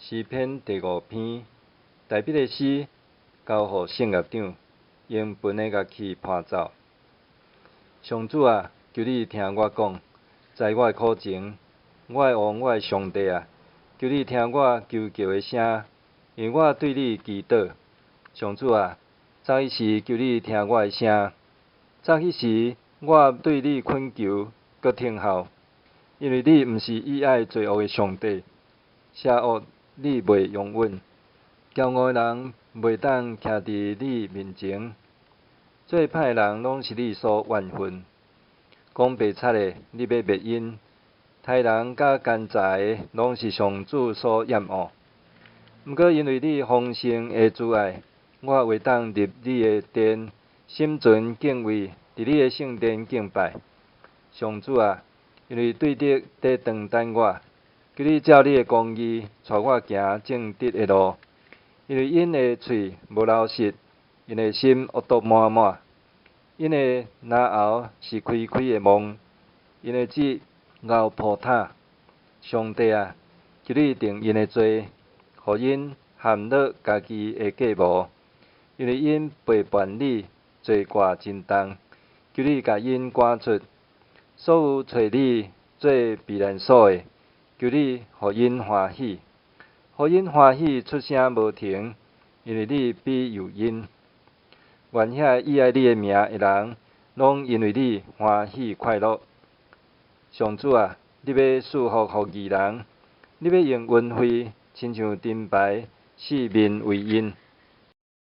詩篇第五篇，大衛的詩，交予聖樂長，用盆的樂器伴奏。上主啊，求你聽我講，知我的苦情，我的王，我的上帝啊，求你聽我求告的聲，因為我對你祈禱。上主啊，早彼時求你聽我的聲，早彼時我對你懇求，閣聽候，因為你毋是喜愛罪惡的上帝，邪惡你袂容允，驕傲的人袂當徛佇你面前，做歹的人攏是你所怨恨。講白賊的，你欲滅𪜶；刣人佮奸詐的，攏是上主所厭惡。毋過因為你豐盛的慈愛，我會當入你的殿，心存敬畏，佇你的聖殿敬拜。上主啊，因為對敵佇長等我，求你照你的公義，帶我行正直的路。因為𪜶的喙無老實，𪜶的心惡毒滿滿，𪜶的嚨喉是開開的網，𪜶的舌𠢕破塔。上帝啊，求你定𪜶的罪，予𪜶陷落家己的計謀。因為𪜶背叛你，罪過真重，求你共𪜶趕出。所有揣你做避難所的，求你予𪜶歡喜，予𪜶歡喜出聲無停，因為你庇佑𪜶。願遐喜愛你的名的人，攏因為你歡喜快樂。上主啊，你欲賜福予義人，你欲用恩惠，親像盾牌，四面圍𪜶。